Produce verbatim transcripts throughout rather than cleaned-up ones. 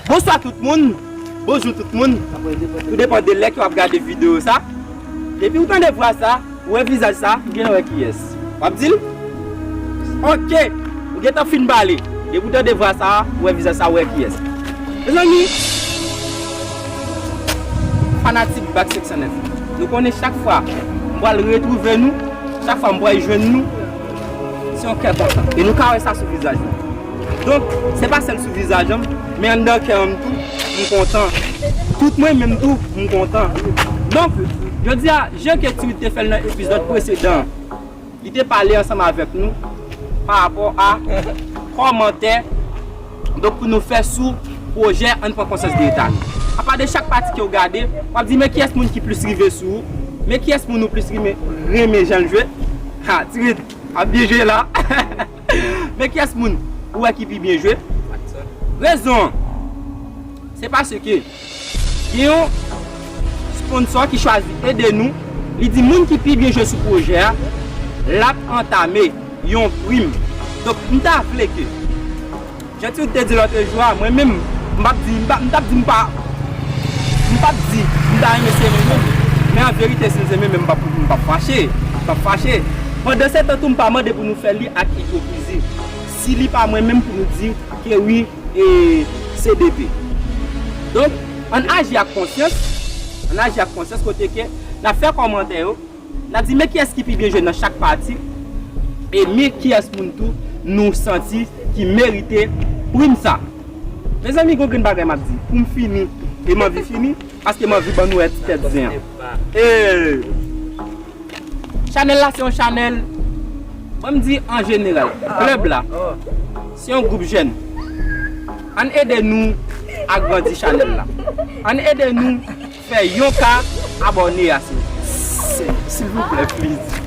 Bonswa tout moun. Bonjou tout moun. Tou depann de lè ke w ap gade videyo sa. Depi w tande vwa sa, w wè vizaj sa, w genlè wè kiyès. W ap di l? Oke. Ou gentan fin pale. Depi w tande vwa sa, w wè vizaj sa, w wè kiyès. Mezanmi, fanatik Back senk san nèf, nou konnen chak fwa m pral retwouve nou, chak fwa m pral jwenn nou, se yon kè kontan. E nou ka wè sa sou vizaj nou. Donk, se pa sèl sou vizaj an, men anndan kè an m tou, m kontan. Tout mwen menm tou, m kontan. Donk, jodi a, jan ke Tiwit te fè l nan epizòd presedan an, li te pale ansanm avèk nou pa rapò a kòmantè, donk, pou nou fè sou pwojè Ann pran konsyans de eta nou. Apa de chak pati ke w gade, w ap di, men kiyès moun ki plis rive sou ou? Men kiyès moun ou plis renmen, renmen jan l jwe? Ha, Tiwit ap byen jwe la. Men kiyès moun ou wè ki pi byen jwe? Rezon an, se paske gen yon sponsò ki chwazi ede nou. Li di moun ki pi byen jwe sou pwojè a, l ap antame yon prim. Donk, m ta vle ke, jan Tiwit te di lòt jou a, mwen menm, m p ap di, m p ap, m t ap di m pa, m p ap di m ta renmen se mwen menm, men an verite, si l se mwen menm, m p ap, m p ap fache, m p ap fache. Pandan se tan tou, m pa mande pou nou fè li ak ipokrizi. Si li pa mwen menm pou nou di ke wi, e se de pe. Donk, ann aji ak konsyans, ann aji ak konsyans kote ke n ap fè kòmantè yo, n ap di men kiyès ki pi byen jwe nan chak pati, e men kiyès moun tou nou santi ki merite prim sa. Mezanmi, gon grenn bagay m ap di, pou m fini, e m anvi fini, paske m anvi ban nou wè ti tèt zen an. E Chanèl la se yon chanèl, bon, m di an jeneral, klèb la se yon gwoup jèn. Ann ede nou agrandi chanèl la. Ann ede nou fè yon ka abòne a, se, se, silvouplè, please.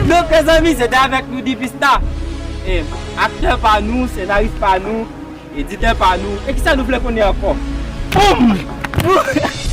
Donk, mezanmi, se te avèk nou D P Star. E, aktè pa nou, senaris pa nou, editè pa nou. E kisa nou vle konnen ankò? Boum!